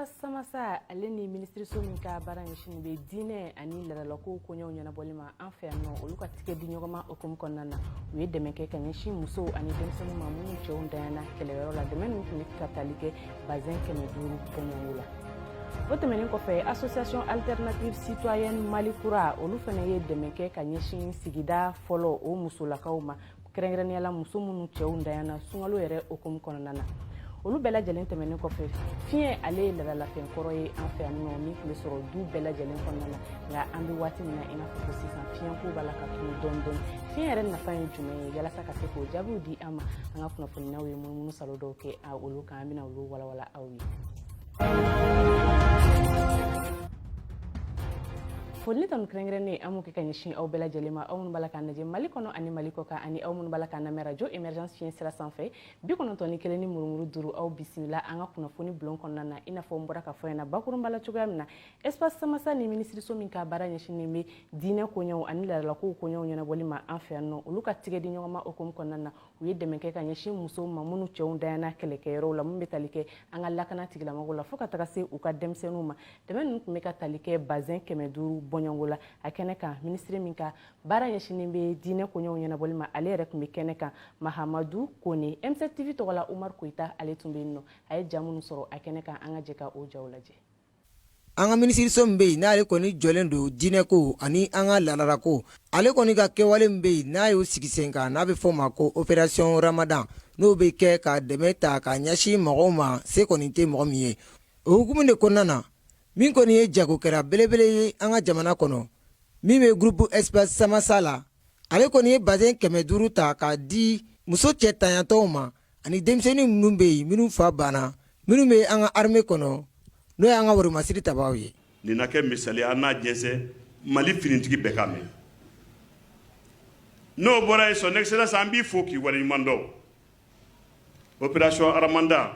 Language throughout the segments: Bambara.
Espace Samassa ale ni minisiriso min ka baara ɲɛsinnen bɛ diinɛ ani laadalakow koɲɛw ɲɛnabɔli ma an fɛ yan nɔ, olu ka tigɛ di ɲɔgɔn ma hukumu kɔnɔna na, u ye dɛmɛ kɛ ka ɲɛsin musow ani denmisɛnninw ma minnu cɛw ntanyana kɛlɛyɔrɔ la. Dɛmɛ ninnu tun bɛ ka tali kɛ bazɛn 500 bɔɲɔgɔnko la. O tɛmɛnen kɔfɛ, Association alternative citoyenne Mali kura, olu fana ye dɛmɛ kɛ ka ɲɛsin sigida fɔlɔ o musolakaw ma, kɛrɛnkɛrɛnnenya la muso minnu cɛw ntanyana sunkalo yɛrɛ hukumu kɔnɔna na. Olu bɛɛ lajɛlen tɛmɛnen kɔfɛ, fiɲɛ ale ye laadalafɛn kɔrɔ ye an fɛ yan nɔ min tun bɛ sɔrɔ du bɛɛ lajɛlen kɔnɔna na. Nka an bɛ waati min na i n'a fɔ ko sisan, fiɲɛko b'a la ka tunu dɔɔni dɔɔni. Fiɲɛ yɛrɛ nafa ye jumɛn ye? Yalasa ka se k'o jaabiw di an ma, an ka kunnafoninaw ye munumunu salo dɔw kɛ olu kan. An bɛna olu walawala aw ye. Foli ni tanu kɛrɛnkɛrɛnnen, an b'o kɛ ka ɲɛsin aw bɛɛ lajɛlen ma, aw minnu b'a la k'an lajɛ Mali kɔnɔ ani Mali kɔ kan, ani aw minnu b'a la k'an lamɛn Radio Émergence fiɲɛ sira sanfɛ, 91 ni murumuru 5. Aw bisimila an ka kunnafoni bulon kɔnɔna na. I n'a fɔ n bɔra ka fɔ ɲɛna bakurunba la cogoya min na, Espace Samassa ni minisiriso min ka baara ɲɛsinnen bɛ diinɛ koɲɛw ani laadalakow koɲɛw ɲɛnabɔli ma an fɛ yan nɔ, olu ka tigɛ di ɲɔgɔn ma hukumu kɔnɔna na, u ye dɛmɛ kɛ ka ɲɛsin musow ma minnu cɛw ntanyana kɛlɛkɛyɔrɔw la, min bɛ tali kɛ an ka lakana tigilamɔgɔw la fo ka taga se u ka denmisɛnninw ma. Dɛmɛ ninnu tun bɛ ka tali kɛ bazɛn 500 bɔɲɔgɔnko la. A kɛnɛ kan, minisiri min ka baara ɲɛsinnen bɛ diinɛ koɲɛw ɲɛnabɔli ma, ale yɛrɛ tun bɛ kɛnɛ kan, Mahamadu Kone. M7 TV tɔgɔ la, Umar Koyita, ale tun bɛ yen nɔ. A ye ja minnu sɔrɔ a kɛnɛ kan, an ka jɛ ka o jaw lajɛ. An ka minisiriso min bɛ yen, n'ale kɔni jɔlen don diinɛko ani an ka laadalako, ale kɔni ka kɛwale min bɛ yen, n'a y'o sigi sen kan, n'a bɛ fɔ o ma ko opération Ramadan, n'o bɛ kɛ ka dɛmɛ ta ka ɲɛsin mɔgɔw ma, se kɔni tɛ mɔgɔ min ye. O hukumu de kɔnɔna na, min kɔni ye jagokɛla belebele ye an ka jamana kɔnɔ, min bɛ groupe Espace Samassa la, ale kɔni ye bazɛn 500 ta k'a di muso cɛ tanyatɔw ma ani denmisɛnnin minnu bɛ yen, minnu fa banna, minnu bɛ an ka armée kɔnɔ, n'o y'an ka woromasiri tabaaw ye. Nin na kɛ misali, an n'a jɛnsɛn, Mali finitigi bɛɛ k'a mɛn. N'o bɔra yen, son excellence, an b'i fo k'i waleɲuman dɔn. Opération Ramadan,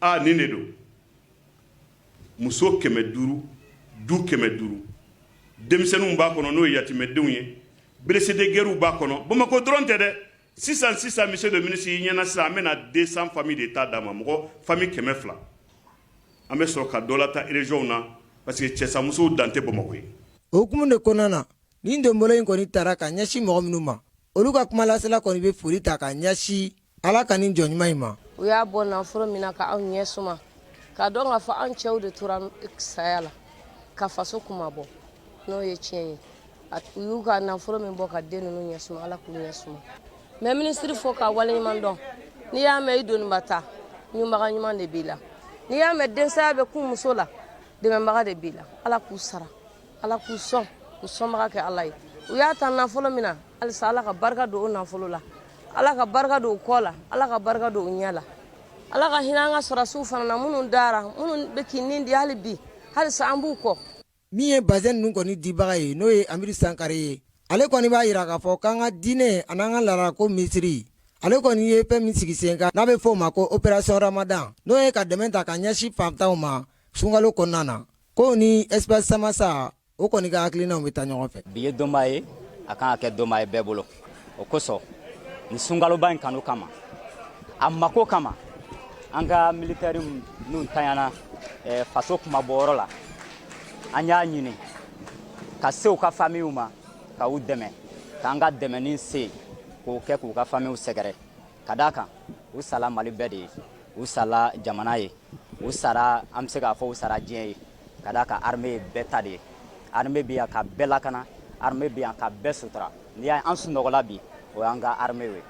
a nin de don. Muso 500, du 500, denmisɛnninw b'a kɔnɔ, n'o ye yatimɛdenw ye, blessé de guerre b'a kɔnɔ. Bamakɔ dɔrɔn tɛ dɛ. Sisan sisan, monsieur le ministre, i ɲɛna sisan, an bɛna 200 familles de ta d'a ma, mɔgɔ famille 200. An bɛ sɔrɔ ka dɔ la ta région na, parce que cɛsamusow dan tɛ Bamakɔ ye. O hukumu de kɔnɔna na, nin donbolo in kɔni taara ka ɲɛsin mɔgɔ minnu ma, olu ka kumalasela kɔni bɛ foli ta ka ɲɛsin Ala ka nin jɔn ɲuman in ma. U y'a bɔ nafolo min na ka anw ɲɛ suma, k'a dɔn k'a fɔ an cɛw de tora saya la ka faso kuma bɔ, n'o ye tiɲɛ ye. U y'u ka nafolo min bɔ ka den ninnu ɲɛ suma, Ala k'u ɲɛ suma. N bɛ minisiri fo k'a waleɲuman dɔn. N'i y'a mɛn i doniba ta, ɲumaga ɲuman de b'i la. N'i y'a mɛn densaya bɛ kun muso la, dɛmɛbaga de b'i la. Ala k'u sara, Ala k'u sɔn, k'u sɔnbaga kɛ Ala ye. U y'a ta nafolo min na, halisa Ala ka barika don o nafolo la, Ala ka barika don u kɔ la, Ala ka barika don u ɲɛ la. Ala ka hinɛ an ka sɔrɔdasiw fana na, minnu dara, minnu bɛ k'i nin di hali bi, halisa an b'u kɔ. Min ye bazɛn ninnu kɔni dibaga ye, n'o ye Amidu Sankare ye, ale kɔni b'a jira k'a fɔ k'an ka diinɛ ani an ka laadalako minisiri, ale kɔni ye fɛn min sigi sen kan, n'a bɛ fɔ o ma ko opération Ramadan, n'o ye ka dɛmɛ ta ka ɲɛsin fantanw ma sunkalo kɔnɔna na, k'o ni Espace Samassa o kɔni ka hakilinaw bɛ taa ɲɔgɔn fɛ. Bi ye donba ye, a kan ka kɛ donba ye bɛɛ bolo. O kosɔn, nin sunkaloba in kanu kama, a mako kama, an ka militaire minnu tanyana faso kumabɔyɔrɔ la, an y'a ɲini ka se u ka famillew ma, ka u dɛmɛ, k'an ka dɛmɛni se k'o kɛ k'u ka famillew sɛgɛrɛ. Ka d'a kan, u sala Mali bɛɛ de ye, u sala jamana ye, u sara, an bɛ se k'a fɔ u sara diɲɛ ye. Ka d'a kan, armée ye bɛɛ ta de ye. Armée bɛ yan ka bɛɛ lakana, armée bɛ yan ka bɛɛ sutura. N'i y'a ye an sunɔgɔla bi, o y'an ka armée ye.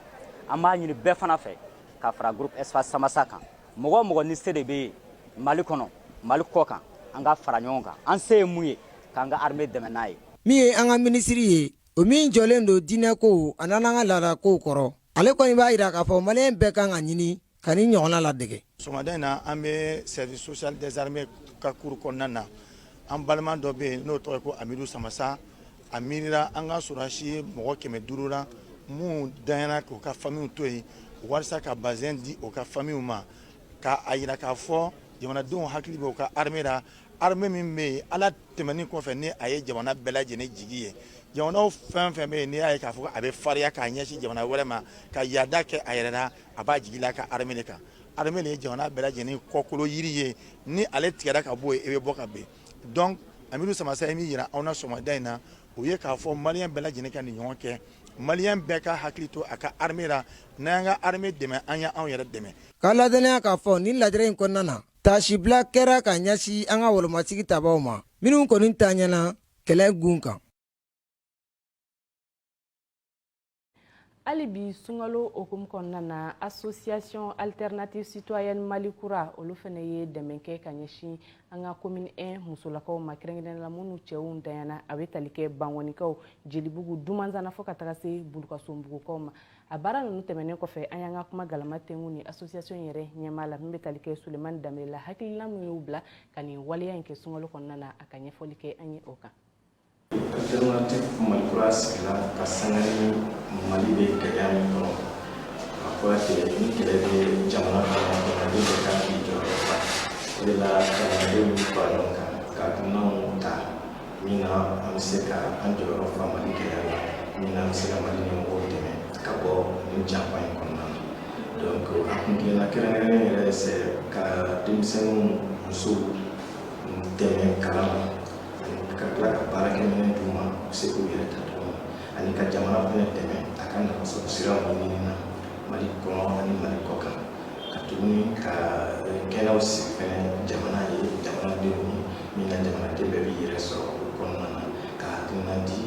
An b'a ɲini bɛɛ fana fɛ ka fara groupe Espace Samassa kan. Mɔgɔ o mɔgɔ ni se de bɛ yen Mali kɔnɔ, Mali kɔ kan, an ka fara ɲɔgɔn kan. An se ye mun ye, k'an ka armée dɛmɛ n'a ye. Min ye an ka minisiri ye, o min jɔlen don diinɛko ani an ka laadalakow kɔrɔ, ale kɔni b'a jira k'a fɔ maliyɛn bɛɛ kan ka ɲini ka ni ɲɔgɔnna ladege. Sɔgɔmada in na, an bɛ service social des armées ka cour kɔnɔna na. An balima dɔ bɛ yen, n'o tɔgɔ ye ko Amidu Samasa. A miirila an ka sɔrɔdasi mɔgɔ 500 la minnu danyana k'u ka famillew to yen, walasa ka bazɛn di u ka famillew ma, k'a jira k'a fɔ jamanadenw hakili bɛ u ka armée la, armée min bɛ yen, Ala tɛmɛnen kɔfɛ, ni a ye jamana bɛɛ lajɛlen jigi ye. Jamanaw fɛn fɛn bɛ yen, n'i y'a ye k'a fɔ a bɛ farinya k'a ɲɛsin jamana wɛrɛ ma, ka yaada kɛ a yɛrɛ la, a b'a jigi la ka armée de kan. Armée de ye jamana bɛɛ lajɛlen kɔkolo yiri ye. Ni ale tigɛra ka bɔ yen, e bɛ bɔ ka bin. Donc Amidu Samasa ye min yira anw na sɔgɔmada in na, o ye k'a fɔ maliyɛn bɛɛ lajɛlen ka nin ɲɔgɔn kɛ, maliyɛn bɛɛ ka hakili to a ka armée la. N'an y'an ka armée dɛmɛ, an y'anw yɛrɛ dɛmɛ. K'a ladɔnniya k'a fɔ nin lajɛrɛ in kɔnɔna na, taasibila kɛra ka ɲɛsin an ka wolomasigi tabaw ma minnu kɔni tanyana kɛlɛ gun kan. Hali bi sunkalo hukumu kɔnɔna na, association alternative citoyenne Mali kura, olu fana ye dɛmɛ kɛ ka ɲɛsin an ka commune 1 musolakaw ma, kɛrɛnkɛrɛnnenya la minnu cɛw ntanyana. A bɛ tali kɛ Bankɔnikaw, Jelibugu, Dumanzana, fo ka taga se Bulukasonbugukaw ma. A baara ninnu tɛmɛnen kɔfɛ, an y'an ka kuma galama tɛnku ni association yɛrɛ ɲɛmaa la, min bɛ tali kɛ Sulemani Danbele la. Hakilina min y'u bila ka nin waleya in kɛ sunkalo kɔnɔna na, a ka ɲɛfɔli kɛ an ye o kan. Alternative Mali kura sigila ka sanga ni Mali bɛ gɛlɛya min kɔnɔ. A fɔra kɛlɛ ni kɛlɛ bɛ jamana kɔnɔ, jamanaden bɛɛ kan k'i jɔyɔrɔ fa. O de la jamanadenw bɛ fara ɲɔgɔn kan ka hakilinaw ta min na an bɛ se ka an jɔyɔrɔ fa Mali gɛlɛya la, min na an bɛ se ka Mali ɲɛmɔgɔw dɛmɛ ka bɔ nin janfa in kɔnɔna na. Donc a kuntilenna kɛrɛnkɛrɛnnen yɛrɛ c'est ka denmisɛnninw, musow dɛmɛ kalan na, ani ka tila ka baarakɛminɛn d'u ma, u bɛ se k'u yɛrɛ ta cogo min, ani ka jamana fɛnɛ dɛmɛ a ka nafasɔrɔ siraw ɲinini na Mali kɔnɔ ani Mali kɔ kan, ka tuguni ka kɛnɛw sigi fɛnɛ jamana ye, jamanadenw ye, min na jamanaden bɛɛ b'i yɛrɛ sɔrɔ o kɔnɔna na, ka hakilina di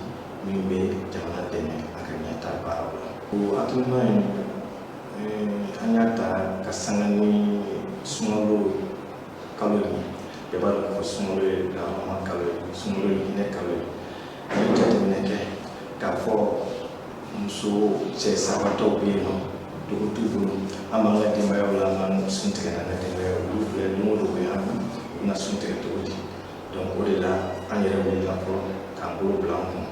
min bɛ jamana dɛmɛ a ka ɲɛta baaraw la. O hakilina in, an y'a ta ka sanga ni sunkalo kalo in ye. Bɛɛ b'a dɔn k'a fɔ sunkalo ye lahɔrɔma kalo ye, sunkalo ye hinɛ kalo ye. An ye jateminɛ kɛ k'a fɔ muso cɛ sabatɔw bɛ yen nɔ, dogo t'u bolo. An b'an ka denbayaw la, an b'an sun tigɛ n'an ka denbayaw. Olu filɛ, don o don u bɛ an u bɛna sun tigɛ cogo di? Donc o de la an yɛrɛ wulila fɔlɔ k'an bolo bila an kun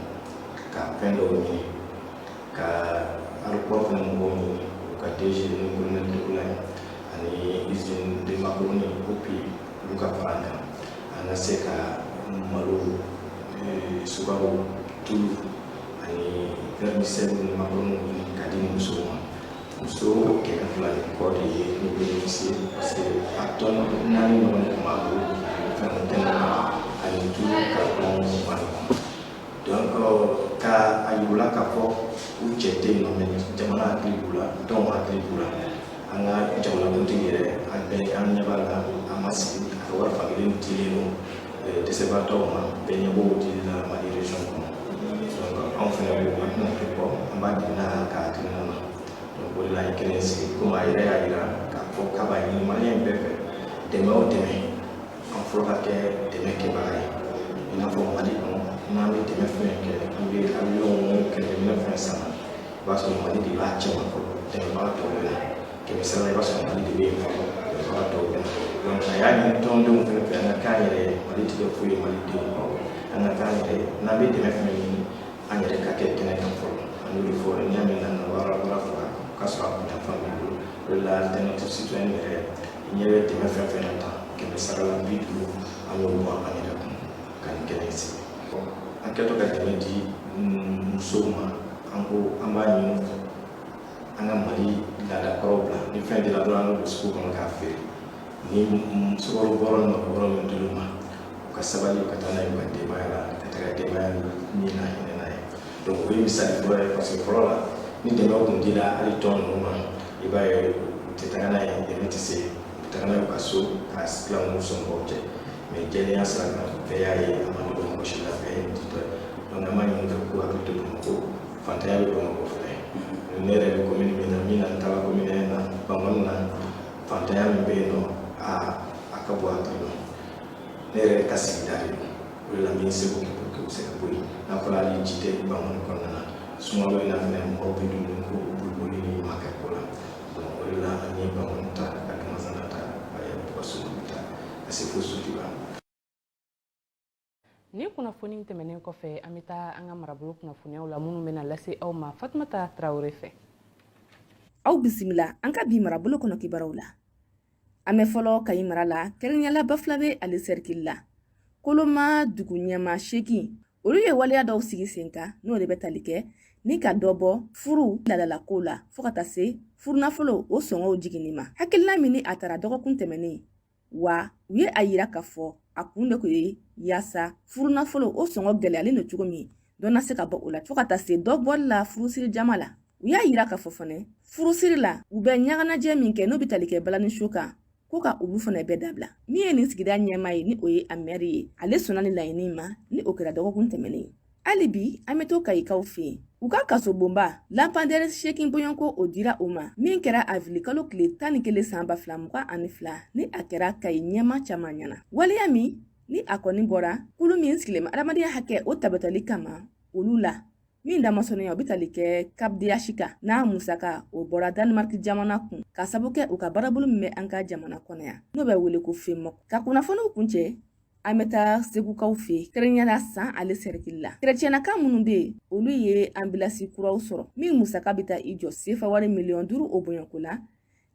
ka fɛn dɔw ɲini, ka aéroport fana mɔgɔw ɲini, u ka DG ni colonel Togola ye, ani usine de macaroni OPI, olu ka fara an kan, an ka se ka malo, sukaro, tulu ani vermicelle ni macaroni ɲini ka di musow ma. Muso 200 ni kɔ de ye ni bénéficier, parce que a tɔn 4 ɲɔgɔn de tun b'an bolo, fɛn kɛnɛ ani tulu carton 20 ɲɔgɔn. Donc ka a yir'u la k'a fɔ u cɛ tɛ yen nɔ, mais jamana hakili b'u la, tɔnw hakili b'u la. An ka jamanakuntigi yɛrɛ, an bɛɛ an ɲɛ b'a la, a ma sigi, a ka wari fankelen dilen don dɛsɛbaatɔw ma. Bɛɛ ɲɛ b'o dili la Mali région kɔnɔ. Donc anw fana ko an tɛna to kɔ, an b'a dɛmɛ a ka hakilina na. Donc o de la an ye kɛnɛ sigi, komi a yɛrɛ y'a yira k'a fɔ k'a b'a ɲini maliyɛn bɛɛ fɛ, dɛmɛ o dɛmɛ, an fɔlɔ ka kɛ dɛmɛ kɛbaga ye. I n'a fɔ Mali kɔnɔ, n'an bɛ dɛmɛ fɛn kɛ, an bɛ avion kɛlɛkɛminɛn fɛn san, i b'a sɔrɔ Mali de b'a cɛma fɔlɔ, dɛmɛbaga tɔw bɛ na. 100 la, i b'a sɔrɔ Mali de bɛ yen fɔlɔ, dɛmɛbaga tɔw bɛ na. Donc a y'a ɲini tɔndenw fɛnɛ fɛ, an ka k'an yɛrɛ ye. Mali tɛ kɛ foyi ye malidenw kɔ. An ka k'an yɛrɛ ye, n'an bɛ dɛmɛ fɛnɛ ɲini, an yɛrɛ ka kɛ kɛnɛ kan fɔlɔ. An y'o de fɔ, n'i y'a mɛn n'an ka wara wara faga, k'a sɔrɔ a kun janfan b'i bolo. O de la alternative citoyenne yɛrɛ ɲɛ bɛ dɛmɛ fɛn fɛn na tan, 50% an y'o bɔ an yɛrɛ kun ka nin kɛnɛ in sigi. An kɛtɔ ka dɛmɛ di musow ma, an ko an b'a ɲini u fɛ, an ka Mali laadakɔrɔw bila. Ni fɛn dira dɔrɔn, an ka don sugu kɔnɔ k'a feere. Ni sukaro bɔrɔ ni malo bɔrɔ min dir'u ma, u ka sabali, u ka taa n'a ye u ka denbaya la, ka taga denbaya min na hinɛ n'a ye. Donc o ye misali fɔlɔ ye, parce que fɔlɔ la, ni dɛmɛ kun dira hali tɔn ninnu ma, i b'a ye u tɛ taga n'a ye, dɛmɛ tɛ se, u bɛ taga n'a ye u ka so k'a tila n'u somɔgɔw cɛ. Mais jɛlenya sira kan, bɛɛ y'a ye, a ma dogo mɔgɔ si la, bɛɛ ye nin ditɔ ye. Donc an b'a ɲini fɛ k'u hakili to Bamakɔ, fantanya bɛ Bamakɔ filɛ. Ne yɛrɛ bɛ commune min na, min na n taara commune na Bankɔni na, fantanya min bɛ yen nɔ, a ka bon hakili ma. Ne yɛrɛ ka sigida de don. O de la n bɛ n seko kɛ pour que u bɛ se ka bɔ yen. N'a fɔra hali ji tɛ Bankɔni kɔnɔna na, sunkalo in na fɛnɛ, mɔgɔw bɛ dumuni ko boliboli ni makɛ ko la. Donc o de la an ye Bankɔni ta, ka Dumanzana ta, ka Bukasumani ta, ka se fo Sotiba. Nin kunnafoni tɛmɛnen kɔfɛ, an bɛ taa an ka marabolo kunnafoniyaw la, minnu bɛna lase aw ma Fatumata Tarawele fɛ. Aw bisimila an ka bi marabolo kɔnɔ kibaruw la. An bɛ fɔlɔ Kayi mara la, kɛrɛnkɛrɛnnenya Bafulabe ale sɛrikili la. Koloma dugu ɲɛmaa 8, olu ye waleya dɔw sigi sen kan, n'o de bɛ tali kɛ ni ka dɔ bɔ furu ladalako la fo ka taa se furunafolo o sɔngɔw jiginni ma. Hakilina min ni a tara dɔgɔkun tɛmɛnen, wa u ye a yira k'a fɔ a kun de kun ye yaasa furunafolo o sɔngɔ gɛlɛyalen don cogo min, dɔ na se ka bɔ o la fo ka taa se dɔ bɔli la furusiri jama la. U y'a yira k'a fɔ fana furusiri la, u bɛ ɲaganajɛ min kɛ n'o bɛ tali kɛ balani su kan, ko ka olu fana bɛɛ dabila. Min ye nin sigida ɲɛmaa ye, ni o ye a mɛri ye, ale sɔnna nin laɲini ma ni o kɛra dɔgɔkun tɛmɛnen. Hali bi an bɛ to Kayikaw fɛ yen. U ka kasobonba lanpadɛri 8 bɔɲɔgɔnko o dira o ma min kɛra avril kalo tile 11 san 2022, ni a kɛra Kayi ɲɛmaa caman ɲɛna. Waleya min ni a kɔni bɔra kulu min sigilen bɛ adamadenya hakɛ o tabatali kama olu la, min damasɔnniya o bɛ tali kɛ CAPDH kan, n'a musaka o bɔra Danemark jamana kun ka sabu kɛ u ka baarabolo min bɛ an ka jamana kɔnɔ yan, n'o bɛ wele ko FEMOC. Ka kunnafoniw kuncɛ, an bɛ taa Segukaw fɛ yen, kɛrɛnkɛrɛnnenya San ale sɛrikili la. Kerecɛnnaka minnu bɛ yen, olu ye anbilasi kuraw sɔrɔ min musaka bɛ taa i jɔ sefa wari miliyɔn 5 o bɔɲɔgɔnko la,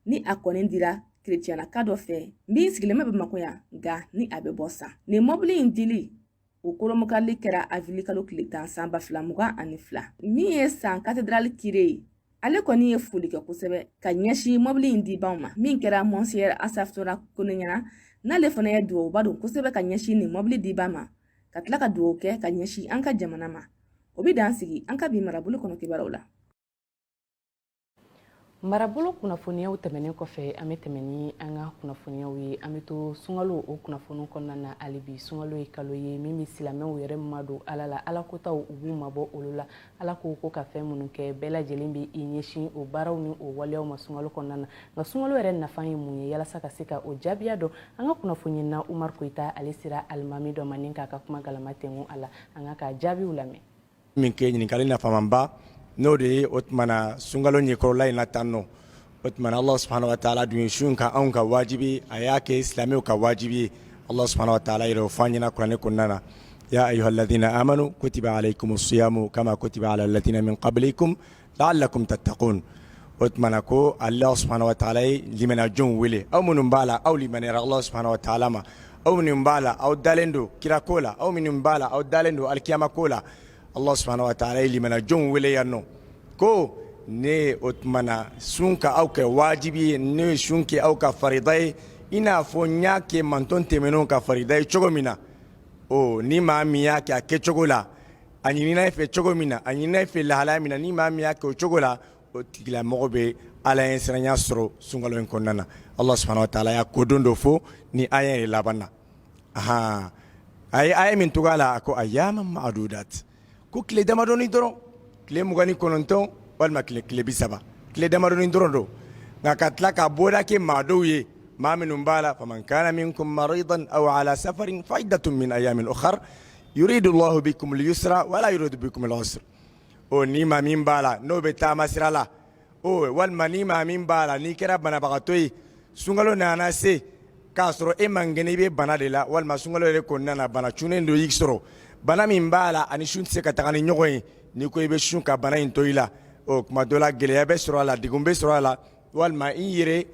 ni a kɔni dira kerecɛnnaka dɔ fɛ min sigilen bɛ Bamakɔ yan, nka ni a bɛ bɔ San. Nin mɔbili in dili o koromokarili kɛra avril kalo tile 10 san 2022. Min ye San katedrali kire ye, ale kɔni ye foli kɛ kosɛbɛ ka ɲɛsin mɔbili in dibaw ma, min kɛra monseigneur Asaftora Kone ɲɛna, n'ale fana ye dugawuba don kosɛbɛ ka ɲɛsin nin mɔbili diba ma, ka tila ka dugawu kɛ ka ɲɛsin an ka jamana ma. O bɛ dan sigi an ka bi marabolo kɔnɔ kibaruw la. Marabolo kunnafoniyaw tɛmɛnen kɔfɛ, an bɛ tɛmɛ ni an ka kunnafoniyaw ye. An bɛ to sunkalo o kunnafoniw kɔnɔna na hali bi. Sunkalo ye kalo ye min bɛ silamɛw yɛrɛ madon Ala la, Ala kotaw u b'u mabɔ olu la. Ala ko ko ka fɛn minnu kɛ, bɛɛ lajɛlen bɛ i ɲɛsin o baaraw ni o waleyaw ma sunkalo kɔnɔna na. Nka sunkalo yɛrɛ nafa ye mun ye? Yalasa ka se ka o jaabiya dɔn, an ka kunnafoni na Umar Koyita, ale sera alimami dɔ ma ni k'a ka kuma galama tɛnku a la. An ka jaabiw lamɛn. Min kɛ ɲininkali nafamanba, n'o de ye o tuma na sunkalo ɲɛkɔrɔla in na tan nɔ. O tuma na Allah subahana wa taala dun ye sun kɛ anw ka wajibi, a y'a kɛ silamɛw ka wajibi ye. Allah subahana wa taala yɛrɛ o fɔ an ɲɛna kuranɛ kɔnɔna na: ya ayuha alladhina amanu kutiba alaykum siyamu kama kutiba ala alladhina min qablikum la'allakum tattaqun. O tuma na ko Allah subahana wa taala ye limaniyajɔnw wele: aw minnu b'a la aw limaniyara Allah subahana wa taala ma, aw minnu b'a la aw dalen don kira ko la, aw minnu b'a la aw dalen don alikiyama ko la. Allah subahana wa taala ye limaniyajɔnw wele yan nɔ ko ne o tuma na sun ka aw kɛ wajibi ye, ne ye sun kɛ aw ka farida ye, i n'a fɔ n y'a kɛ mantɔn tɛmɛnenw ka farida ye cogo min na. O ni maa min y'a kɛ a kɛcogo la, a ɲinina i fɛ cogo min na, a ɲinina i fɛ lahalaya min na, ni maa min y'a kɛ o cogo la, o tigilamɔgɔ bɛ Ala ɲɛ siranya sɔrɔ sunkalo in kɔnɔna na. Allah subahana wa taala y'a kodɔn dɔ fɔ ni aya yɛrɛ laban na. Ahan, a ye aya min tugu a la, a ko ayyaman ma'dudat, ko tile damadɔni dɔrɔn, tile 29 walima tile 30, tile damadɔni dɔrɔn don. Nka ka tila ka bɔda kɛ maa dɔw ye, maa minnu b'a la: faman kana minkum maridan aw ala safarin fa iddatun min ayamin ukhar yuridu Allahu bikum al-yusra wala yuridu bikum al-usra. O ni maa min b'a la n'o bɛ taama sira la, o walima ni maa min b'a la n'i kɛra banabagatɔ ye, sunkalo nana se k'a sɔrɔ e man kɛnɛ, i bɛ bana de la, walima sunkalo yɛrɛ kɔnɔna na bana cunnen dɔ y'i sɔrɔ, bana min b'a la ani sun tɛ se ka taga ni ɲɔgɔn ye, n'i ko i bɛ sun ka bana in to i la, o tuma dɔ la gɛlɛya bɛ sɔrɔ a la, degun bɛ sɔrɔ a la, walima i yɛrɛ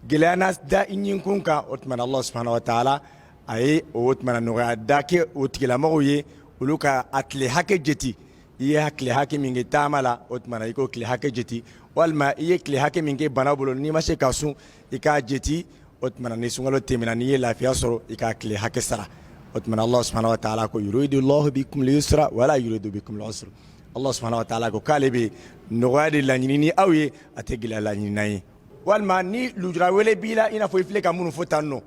gɛlɛya na da i ɲinkun kan. O tuma na Allah subahana wa taala a ye o tuma na nɔgɔya da kɛ o tigilamɔgɔw ye, olu ka a tile hakɛ jate. I ye tile hakɛ min kɛ taama la, o tuma na i k'o tile hakɛ jate, walima i ye tile hakɛ min kɛ bana bolo n'i ma se ka sun, i k'a jate. O tuma na ni sunkalo tɛmɛna, n'i ye lafiya sɔrɔ, i k'a tile hakɛ sara. O tuma na Allah subahana wa taala ko yuridu Allahu bikum al-yusra wala yuridu bikum al-usra. Allah subahana wa taala ko k'ale bɛ nɔgɔya de laɲini ni aw ye, a tɛ gɛlɛya laɲini n'an ye. Walima ni lujura wele b'i la, i n'a fɔ i filɛ ka minnu fɔ tan nɔ,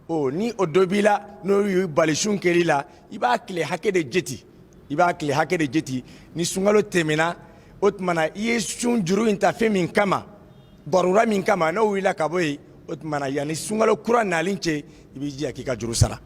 o ni o dɔ b'i la n'o y'i bali sun kɛli la, i b'a tile hakɛ de jate, i b'a tile hakɛ de jate. Ni sunkalo tɛmɛna, o tuma na i ye sun juru in ta fɛn min kama, darura min kama, n'o wulila ka bɔ yen, o tuma na yanni sunkalo kura nalen cɛ, i b'i jija k'i ka juru sara.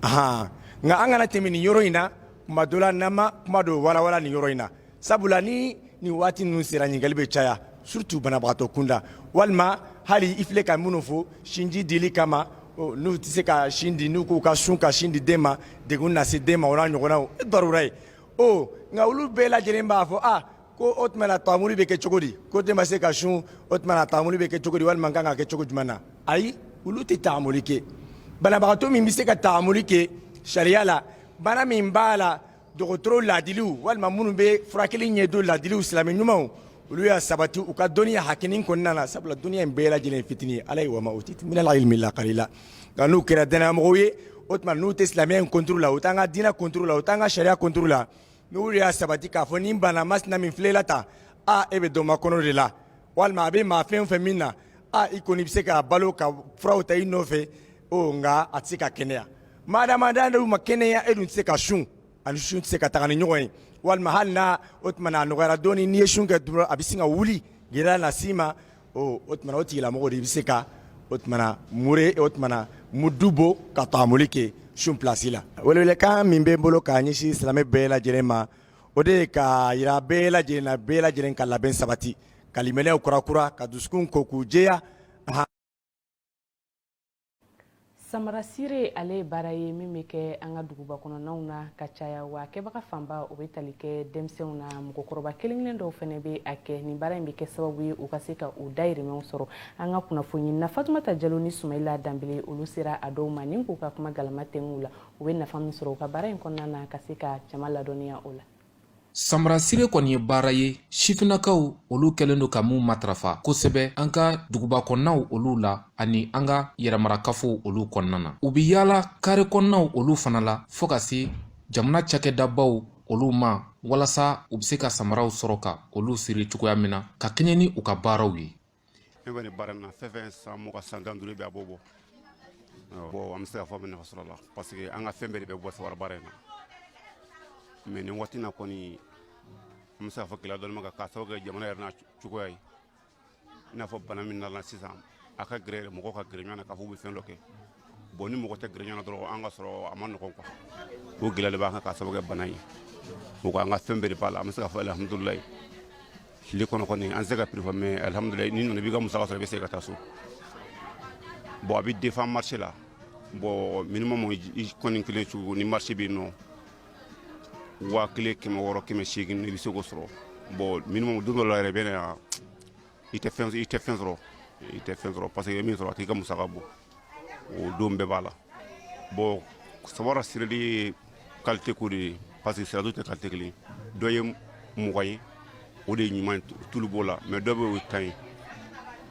Ahan, nka an kana tɛmɛ nin yɔrɔ in na. Kuma dɔ la n'an ma kuma dɔ walawala nin yɔrɔ in na, sabula ni nin waati ninnu sera, ɲininkali bɛ caya, surtout banabagatɔ kunda, walima hali i filɛ ka minnu fɔ sinji dili kama, n'u tɛ se ka sin di, n'u k'u ka sun ka sin di den ma, degun na se den ma, o n'a ɲɔgɔnnaw, e darura ye o. Nka olu bɛɛ lajɛlen b'a fɔ a ko o tuma na taamuli bɛ kɛ cogo di? Ko den ma se ka sun, o tuma na taamuli bɛ kɛ cogo di, walima kan ka kɛ cogo jumɛn na? Ayi, olu tɛ taamuli kɛ. Banabagatɔ min bɛ se ka taamuli kɛ sariya la, bana min b'a la, dɔgɔtɔrɔ laadiliw walima minnu bɛ furakɛli ɲɛdɔn laadiliw silamɛ ɲumanw olu y'a sabati u ka dɔnniya hakɛnin kɔnɔna na sabula dɔnniya in bɛɛ lajɛlen fitinin ye ala ye wama utitum minal ilmi illa qalila nka n'u kɛra dannayamɔgɔw ye o tuma n'u tɛ silamɛya in contre la u t'an ka diinɛ contre la u t'an ka sariya contre la n'u y'a sabati k'a fɔ nin bana masina min filɛ la tan a e bɛ dɔ makɔnɔ de la walima a bɛ maa fɛn o fɛn min na a i kɔni bɛ se k'a balo ka furaw ta i nɔfɛ o nka a tɛ se ka kɛnɛya madama n'u ma kɛnɛya e dun tɛ se ka sun ani sun tɛ se ka taga ni ɲɔgɔn ye walima hali n'a o tuma a nɔgɔyara dɔɔni n'i ye sun kɛ dɔrɔn a bɛ sin ka wuli gɛlɛya las'i ma o o tuma o tigilamɔgɔ de bɛ se ka o tuma mure o tuma mudu bɔ ka taamuli kɛ sun place la welewelekan min bɛ n bolo k'a ɲɛsin silamɛ bɛɛ lajɛlen ma o de ye k'a jira bɛɛ lajɛlen na bɛɛ lajɛlen ka labɛn sabati ka limaniyaw kurakura ka dusukun ko k'u jɛya. Samara sire ale ye baara ye min bɛ kɛ an ka duguba kɔnɔnaw na ka caya, wa kɛbaga fanba o bɛ tali kɛ denmisɛnw na. Mɔgɔkɔrɔba kelen kelen dɔw fana bɛ a kɛ. Nin baara in bɛ kɛ sababu ye u ka se ka u dayirimɛw sɔrɔ. An ka kunnafoni na Fatumata Jalo ni Sumayila Danbele, olu sera a dɔw ma ni k'u ka kuma galama tɛngu la, u bɛ nafa min sɔrɔ u ka baara in kɔnɔna na, ka se ka jama ladɔnniya o la. Samara sire kɔni ye baara ye sifinnakaw olu kɛlen don ka mun matarafa kosɛbɛ an ka duguba kɔnɔnaw olu la ani an ka yɛrɛmarakafow olu kɔnɔna na. U bɛ yaala kare kɔnɔnaw olu fana la fo ka se jamana cakɛdabaw olu ma, walasa u bɛ se ka samaraw sɔrɔ ka olu siri cogoya min na ka kɛɲɛ ni u ka baaraw ye. Ne bɛ nin baara in na fɛn fɛn san 20 san 15 bɛ a b'o bɔ. Bon, an bɛ se k'a fɔ an bɛ nafa sɔrɔ a la parce que an ka fɛn bɛɛ de bɛ bɔ samara baara in na. Mais nin waati in na kɔni, an bɛ se k'a fɔ gɛlɛya dɔɔnin b'a kan k'a sababu kɛ jamana yɛrɛ n'a cogoya ye. I n'a fɔ bana min nana sisan, a ka gɛrɛ mɔgɔw ka gɛrɛ ɲɔgɔn na k'a fɔ u bɛ fɛn dɔ kɛ. Bon, ni mɔgɔ tɛ gɛrɛ ɲɔgɔn na dɔrɔn, an ka sɔrɔ a ma nɔgɔn quoi. O gɛlɛya de b'an kan k'a sababu kɛ bana ye. O an ka fɛn bɛɛ de b'a la. An bɛ se k'a fɔ alihamudulilayi. Tile kɔnɔ kɔni, an tɛ se ka prix fɔ, mais alihamudulilayi, n'i nana i b'i ka musaka sɔrɔ, i bɛ segin ka taa so. Bon, a bɛ dépend marché la. Bon, minimum i kɔni kelen cogo ni marché bɛ yen nɔ, 1600, 800, i bɛ se k'o sɔrɔ. Bon, minimum don dɔ la yɛrɛ i bɛ na yan, i tɛ fɛn sɔrɔ, i tɛ fɛn sɔrɔ parce que i ye min sɔrɔ, a t'i ka musaka bɔ. O don bɛɛ b'a la. Bon, samara sirili ye qualité ko de ye parce que siratu tɛ qualité kelen. Dɔ ye 20 ye, o de ye ɲuman ye, tulu b'o la, mais dɔ bɛ o ye 10 ye.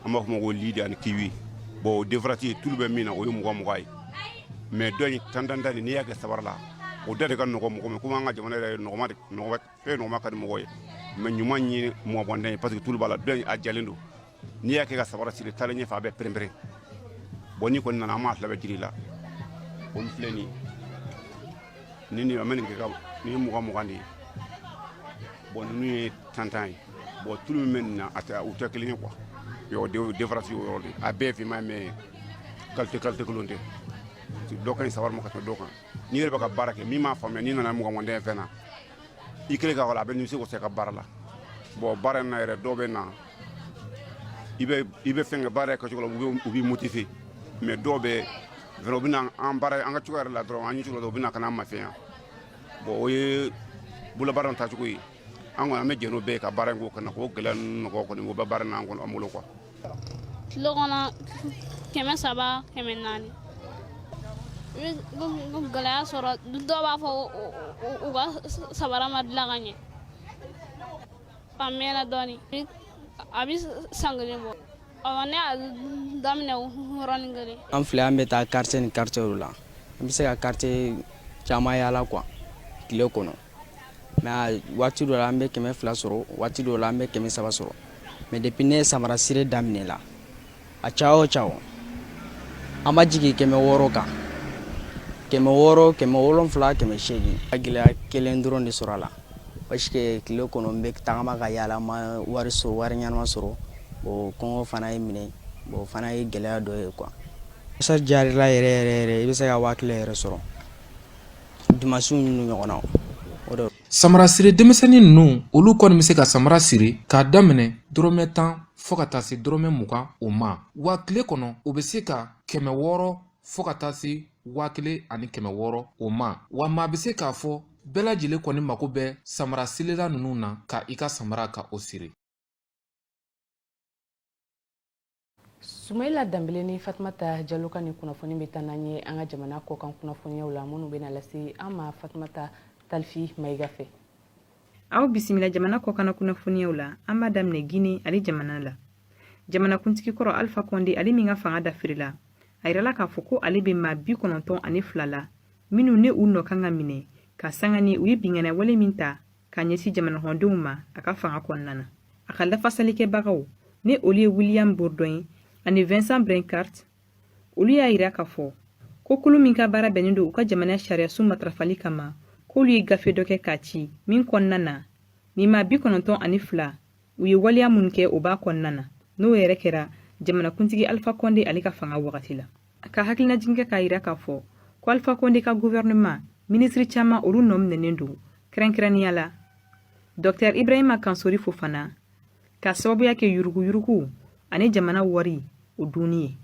An b'a fɔ ma ko lidi ani kiwi. Bon, o différence ye tulu bɛ min na, o ye 20 20 ye, mais dɔ in tan tan tan, n'i y'a kɛ sabara la, o da de ka nɔgɔn mɔgɔ ma. Komi an ka jamana yɛrɛ ye nɔgɔma de, nɔgɔma fɛn nɔgɔma ka di mɔgɔ ye, mais ɲuman ye 20 20 ye parce que tulu b'a la. Dɔ in a jalen don, n'i y'a kɛ ka sabara siri, taalen ɲɛfɛ a bɛ pɛrɛn-pɛrɛn. Bon, n'i kɔni nana, an b'a fila bɛɛ jiri la. Olu filɛ nin ye, ni an bɛ nin kɛ ka nin ye 20 20 de ye. Bon, ninnu ye tan tan ye. Bon, tulu min bɛ nin na, a tɛ u tɛ kelen ye quoi. Yɔrɔ différence y'o yɔrɔ de. A bɛɛ ye finman ye, mais qualité kelen tɛ. Dɔ ka ɲi sabara ma ka tɛmɛ dɔ kan. N'i yɛrɛ bɛ ka baara kɛ, min m'a faamuya, n'i nana 20 20 fɛn na, i kɛlen k'a a bɛ nimisi wasa i ka baara la. Bon, baara in na yɛrɛ, dɔw bɛ na, i bɛ fɛn kɛ baara kɛcogo la, u b'i motiver, mais dɔw bɛ vraiment u bɛ na an baara an ka cogo yɛrɛ la dɔrɔn, an ye cogo la, u bɛ na ka na an mafɛnya. Bon, o ye bolobaara in taacogo ye. An kɔni, an bɛ jɛ n'o bɛɛ ye ka baara in k'o kɔnɔ k'o gɛlɛya ninnu nɔgɔ kɔni, o bɛ baara in na an kɔnɔ an bolo quoi. Tile kɔnɔ, 300, 400. I bɛ gɛlɛya sɔrɔ, dɔw b'a fɔ u ka sabara ma dilan ka ɲɛ. A mɛnna dɔɔnin, a bɛ san kelen bɔ. Awɔ, ne y'a daminɛ yɔrɔnin kelen. An filɛ, an bɛ taa quartier ni quartier la. An bɛ se ka quartier caman yaala quoi tile kɔnɔ, mais waati dɔ la an bɛ 200 sɔrɔ, waati dɔw la an bɛ 300 sɔrɔ. Mais depuis ne ye samara sire daminɛ la, a ca o ca o, an ma jigin 600 kan, 600, 700, 800. A gɛlɛya kelen dɔrɔn de sɔrɔ a la parce que tile kɔnɔ n bɛ tagama ka yaala, ma wari sɔrɔ, wari ɲɛnama sɔrɔ. Bon, kɔngɔ fana ye minɛ. Bon, o fana ye gɛlɛya dɔ ye quoi. Sa jarila yɛrɛ yɛrɛ yɛrɛ, i bɛ se ka 1000 yɛrɛ sɔrɔ dimanche ninnu ɲɔgɔn na o de. Samara siri denmisɛnnin ninnu, olu kɔni bɛ se ka samara siri k'a daminɛ dɔrɔmɛ 10 fo ka taa se dɔrɔmɛ 20 o ma. Wa tile kɔnɔ, u bɛ se ka 600 fo ka taa se 1600 o ma. Wa maa bɛ se k'a fɔ bɛɛ lajɛlen kɔni mako bɛ samara sirila ninnu na ka i ka samara ka o siri. Sumayila Danbele ni Fatumata Jalo ka nin kunnafoni bɛ taa n'an ye an ka jamana kɔkan kunnafoniyaw la, minnu bɛna lase an ma Fatumata Talifi Mayiga fɛ. Aw bisimila jamana kɔkanna kunnafoniyaw la. An b'a daminɛ Gine ale jamana la. Jamanakuntigi kɔrɔ Alpha Conde, ale min ka fanga dafirila, a yirala k'a fɔ ko ale bɛ maa 92 la minnu ne u nɔ kan ka minɛ ka sanga ni u ye binkanni wale min ta ka ɲɛsin jamanakɔnɔdenw ma a ka fanga kɔnɔna na. A ka lafasalikɛbagaw, ne olu ye William Bourdon ye ani Vincent Brenckart, olu y'a yira k'a fɔ ko kulu min ka baara bɛnnen don u ka jamana sariyasun matarafali kama, k'olu ye gafe dɔ kɛ k'a ci min kɔnɔna na nin maa 92 u ye waleya minnu kɛ, o b'a kɔnɔna na, n'o yɛrɛ kɛra jamanakuntigi Alpha Conde ale ka fanga wagati la. Ka hakilinajigin kɛ k'a yira k'a fɔ ko Alpha Conde ka gouvernement minisiri caman, olu nɔ minɛnen don, kɛrɛnkɛrɛnnenya la Dr Ibrahima Kansori Fofana, ka sababuya kɛ yuruguyurugu ani jamana wari o dunni ye.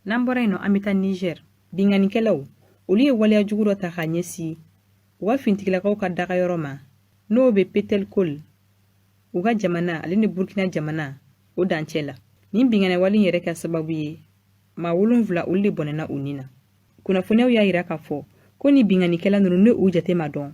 N'an bɔra yen nɔ, an bɛ taa Niger. Binkannikɛlaw, olu ye waleya jugu dɔ ta k'a ɲɛsin u ka fintigilakaw ka dagayɔrɔ ma, n'o bɛ Petelkol, u ka jamana ale ni Burkina jamana o dancɛ la. Nin binkanni wale yɛrɛ kɛ sababu ye maa 7, olu de bɔnɛna u ni na. Kunnafoniyaw y'a yira k'a fɔ ko ni binkannikɛla ninnu, ne u jate ma dɔn,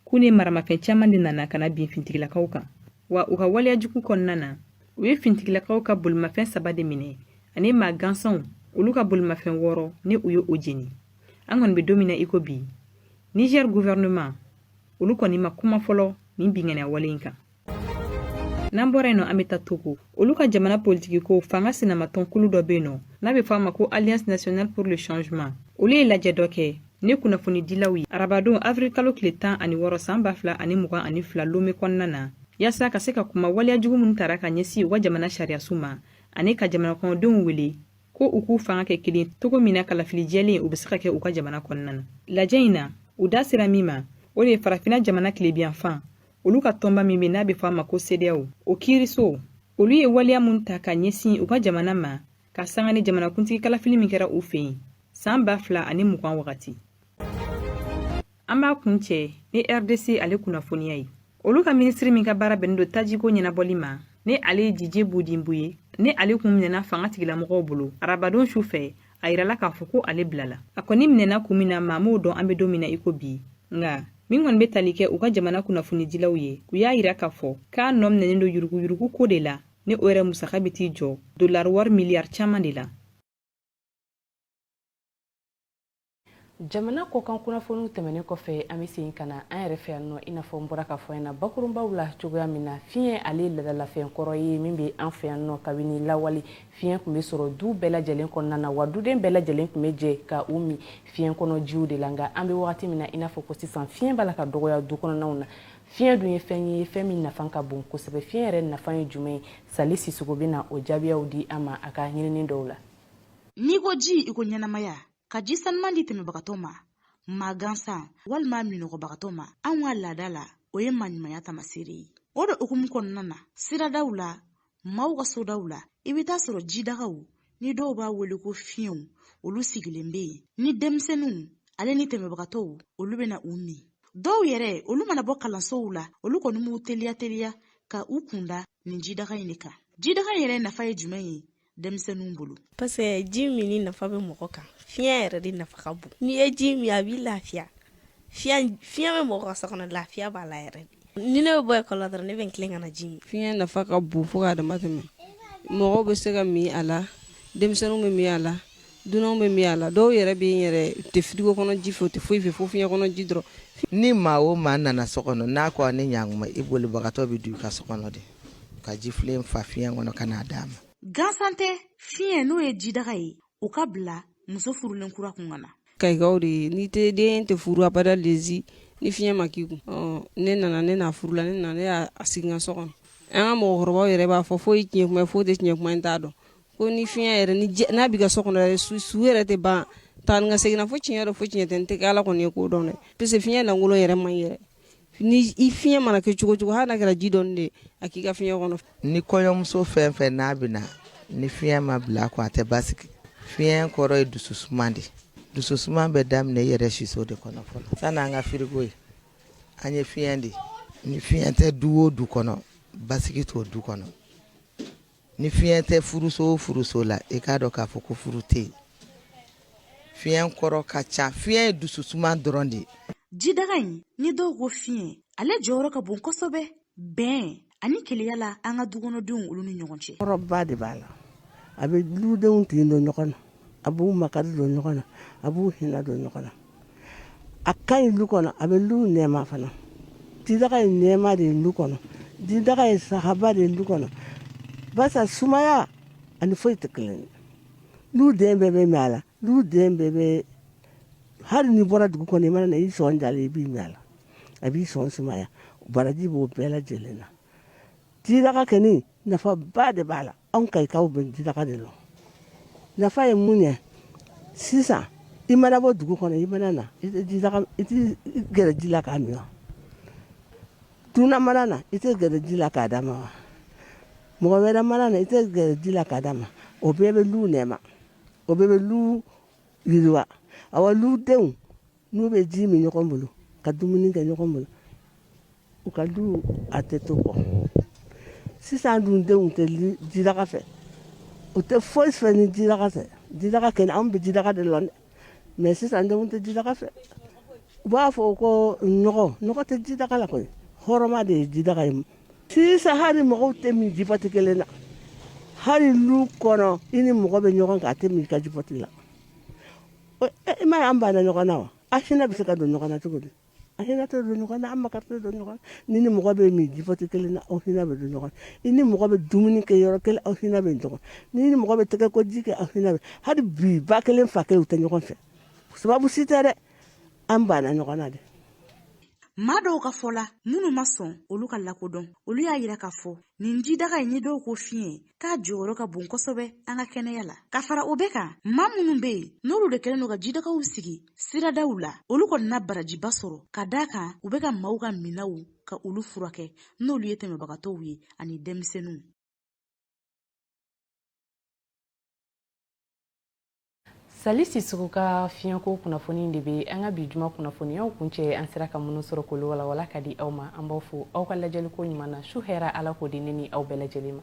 k'u ni maramafɛn caman de nana ka na bin fintigilakaw kan. Wa u ka waleya jugu kɔnɔna na, u ye fintigilakaw ka bolimafɛn saba de minɛ ani maa gansanw, olu ka bolimafɛn 6, ni u ye o jeni. An kɔni bɛ don min na i ko bi, Niger gouvernement, olu kɔni ma kuma fɔlɔ nin binkanni wale in kan. N'an bɔra yen nɔ, an bɛ taa Togo. Olu ka jamana politikiko fanga sinamatɔn kulu dɔ bɛ yen nɔ n'a bɛ fɔ a ma ko Alliance nationale pour le changement, olu ye lajɛ dɔ kɛ ni kunnafonidilaw ye arabadon avril kalo tile 16 san 2022 Lome kɔnɔna na, yaasa ka se ka kuma waleya jugu minnu tara ka ɲɛsin u ka jamana sariyasun ma, ani ka jamana kɔnɔdenw wele ko u k'u fanga kɛ kelen cogo min na kalafili jɛlen u bɛ se ka kɛ u ka jamana kɔnɔna na. Lajɛ in na, u da sera min ma, o de ye Farafina jamana tilebiyanfan olu ka tɔnba min bɛ n'a bɛ fɔ a ma ko CEDEAO, o kiiriso, olu ye waleya mun ta ka ɲɛsin u ka jamana ma ka sanga ni jamanakuntigi kalafili min kɛra u fɛ yen san 2020 wagati. An b'a kuncɛ ni RDC ale kunnafoniya ye. Olu ka minisiri min ka baara bɛnnen don tajiko ɲɛnabɔli ma, ni ale ye Didier Budimbu ye, ni ale kun minɛna fanga tigilamɔgɔw bolo arabadon su fɛ, a yirala k'a fɔ ko ale bilala. A kɔni minɛna kun min na, maa m'o dɔn an bɛ don min na i ko bi. Nka min kɔni bɛ tali kɛ u ka jamana kunnafonidilaw ye, u y'a yira k'a fɔ k'a nɔ minɛnen don yuruguyurugu ko de la, ni o yɛrɛ musaka bɛ t'i jɔ dolari wari miliyari caman de la. Jamana kɔkan kunnafoniw tɛmɛnen kɔfɛ, an bɛ segin ka na an yɛrɛ fɛ yan nɔ. I n'a fɔ n bɔra ka fɔ na bakurunbaw la cogoya min na, fiɲɛ ale ye ladalafɛn kɔrɔ ye min bɛ an fɛ yan nɔ kabini lawale. Fiɲɛ tun bɛ sɔrɔ du bɛɛ lajɛlen kɔnɔna na, wa duden bɛɛ lajɛlen tun bɛ jɛ ka u min fiɲɛ kɔnɔ jiw de la. Nka an bɛ wagati min na i n'a fɔ ko sisan, fiɲɛ b'a la ka dɔgɔya du kɔnɔnaw na. Fiɲɛ dun ye fɛn ye, fɛn min nafa ka bon kosɛbɛ. Fiɲɛ yɛrɛ nafa ye jumɛn ye? Sali Sisoko bɛ na o jaabiyaw di an ma a ka ɲinini dɔw la. N'i ko ji, i ko ɲɛnamaya. Ka ji sanuman di tɛmɛbagatɔ ma, maa gansan walima minɔgɔbagatɔ ma, anw ka laada la, o ye maaɲumanya tamaseere ye. O de hukumu kɔnɔna na, siradaw la, maaw ka sodaw la, i bɛ taa sɔrɔ jidagaw ni dɔw b'a wele ko fiɲɛw, olu sigilen bɛ yen ni denmisɛnninw ale ni tɛmɛbagatɔw, olu bɛna u min. Dɔw yɛrɛ, olu mana bɔ kalansow la, olu kɔni b'u teliya teliya ka u kunda nin jidaga in de kan. Jidaga in yɛrɛ nafa ye jumɛn ye denmisɛnninw bolo? Parce que ji minni nafa bɛ mɔgɔ kan. Fiɲɛ yɛrɛ de nafa ka bon. N'i ye ji min, a b'i lafiya. Fiɲɛ bɛ mɔgɔ ka so kɔnɔ, lafiya b'a la yɛrɛ. Ni ne bɛ bɔ école la dɔrɔn, ne bɛ n tilen ka na ji min. Fiɲɛ nafa ka bon fo k'a dama tɛmɛ. Mɔgɔw bɛ se ka min a la, denmisɛnninw bɛ min a la, dunanw bɛ min a la. Dɔw yɛrɛ bɛ yen yɛrɛ, u tɛ frigo kɔnɔ ji fɛ, u tɛ foyi fɛ, fo fiɲɛ kɔnɔ ji dɔrɔn. Ni maa o maa nana so kɔnɔ, n'a ko a ni ɲankuma, i bolibagatɔ bɛ don i ka so kɔnɔ de ka jifilen fa fiɲɛ kɔnɔ ka n'a d'a ma. Gansan tɛ, fiɲɛ n'o ye jidaga ye, o ka bila muso furulen kura kun ka na. Kayikaw de ye, n'i tɛ den tɛ furu abada lezi ni fiɲɛ ma k'i kun. Ne nana, ne n'a furula, ne nana, ne y'a sigi n ka so kɔnɔ. An ka mɔgɔkɔrɔbaw yɛrɛ b'a fɔ foyi tiɲɛ kuma ye, foyi tɛ tiɲɛ kuma n t'a dɔn ko ni fiɲɛ yɛrɛ ni n'a b'i ka so kɔnɔ yɛrɛ, su yɛrɛ tɛ ban taa ni ka segin na fo tiɲɛ dɔ fo tiɲɛ tɛ. N tɛ ala kɔni ye k'o dɔn dɛ, parce que fiɲɛ lankolon yɛrɛ man yɛrɛ. Ni i fiɲɛ mana kɛ cogo cogo, hali n'a kɛra ji dɔɔni de a k'i ka fiɲɛ kɔnɔ. Ni kɔɲɔmuso fɛn fɛn n'a bɛ na ni fiɲɛ ma bila ko a tɛ basigi. Fiɲɛ kɔrɔ ye dususuma de. Dususuma bɛ daminɛ i yɛrɛ siso de kɔnɔ fɔlɔ sani an ka firigo ye. An ye fiɲɛ de. Ni fiɲɛ tɛ du o du kɔnɔ, basigi t'o du kɔnɔ. Ni fiɲɛ tɛ furuso o furuso la, i k'a dɔn k'a fɔ ko furu tɛ yen. Fiɲɛ kɔrɔ ka ca. Fiɲɛ ye dususuma dɔrɔn de ye. Jidaga in ni dɔw ko fiɲɛ, ale jɔyɔrɔ ka bon kosɛbɛ bɛn ani kelenya la an ka dukɔnɔdenw olu ni ɲɔgɔn cɛ. Kɔrɔba de b'a la. A bɛ ludenw tin don ɲɔgɔn na, a b'u makari don ɲɔgɔn na, a b'u hinɛ don ɲɔgɔn na. A ka ɲi lu kɔnɔ, a bɛ lu nɛɛma fana. Jidaga ye nɛɛma de ye lu kɔnɔ, jidaga ye sahaba de ye lu kɔnɔ. Barisa sumaya ani foyi tɛ kelen ye. Lu den bɛɛ bɛ min a la, lu den bɛɛ bɛ hali n'i bɔra dugu kɔnɔ i mana na i sɔn jalen i b'i min a la, a b'i sɔn sumaya. Baraji b'o bɛɛ lajɛlen na. Jidaga kɔni nafaba de b'a la. Anw kayikaw bɛ jidaga de lɔn. Nafa ye mun ye sisan i mana bɔ dugu kɔnɔ i mana na i tɛ jidaga i tɛ gɛrɛ ji la k'a min wa? Dunan mana na i tɛ gɛrɛ ji la k'a d'a ma wa? Mɔgɔ wɛrɛ mana na i tɛ gɛrɛ ji la k'a d'a ma. O bɛɛ bɛ lu nɛɛma, o bɛɛ bɛ lu yiriwa. Awa ludenw n'u bɛ ji min ɲɔgɔn bolo ka dumuni kɛ ɲɔgɔn bolo, u ka du a tɛ to kɔ. Sisan dun denw tɛ jidaga fɛ, u tɛ foyi fɛ ni jidaga tɛ. Jidaga kɛnɛ, anw bɛ jidaga de lɔn dɛ, mais sisan denw tɛ jidaga fɛ. U b'a fɔ ko nɔgɔ, nɔgɔ tɛ jidaga la koyi, hɔrɔma de ye jidaga ye. Sisan hali mɔgɔw tɛ min jipɔti kelen na, hali lu kɔnɔ i ni mɔgɔ bɛ ɲɔgɔn kan, a tɛ min i ka jipɔti la. I m'a ye an banna ɲɔgɔn na wa? An hinɛ bɛ se ka don ɲɔgɔn na cogo di? An hinɛ tɛ don ɲɔgɔn na, an makari tɛ don ɲɔgɔn na. Ni ni mɔgɔ bɛ min jipɔti kelen na, aw hinɛ bɛ don ɲɔgɔn na. I ni mɔgɔ bɛ dumuni kɛ yɔrɔ kelen, aw hinɛ bɛ ɲɔgɔn. Ni ni mɔgɔ bɛ tɛgɛ ko ji kɛ, aw hinɛ bɛ. Hali bi ba kelen fa kelen u tɛ ɲɔgɔn fɛ. Sababu si tɛ dɛ, an banna ɲɔgɔn na de. Maa dɔw ka fɔ la, minnu ma sɔn olu ka lakodɔn, olu y'a yira k'a fɔ nin jidaga in ni dɔw ko fiɲɛ, k'a jɔyɔrɔ ka bon kosɛbɛ an ka kɛnɛya la. Ka fara o bɛɛ kan, maa minnu bɛ yen n'olu de kɛlen don ka jidagaw sigi siradaw la, olu kɔni na barajiba sɔrɔ ka d'a kan u bɛ ka maaw ka minnaw ka olu furakɛ, n'olu ye tɛmɛbagatɔw ye ani denmisɛnninw. Sali Sisoko ka fiɲɛko kunnafoni de bɛ an ka bi juma kunnafoniyaw kuncɛ. An sera ka minnu sɔrɔ k'olu walawala ka di aw ma. An b'aw fo aw ka lajɛliko ɲuman na. Su hɛrɛ, Ala k'o di ne ni aw bɛɛ lajɛlen ma.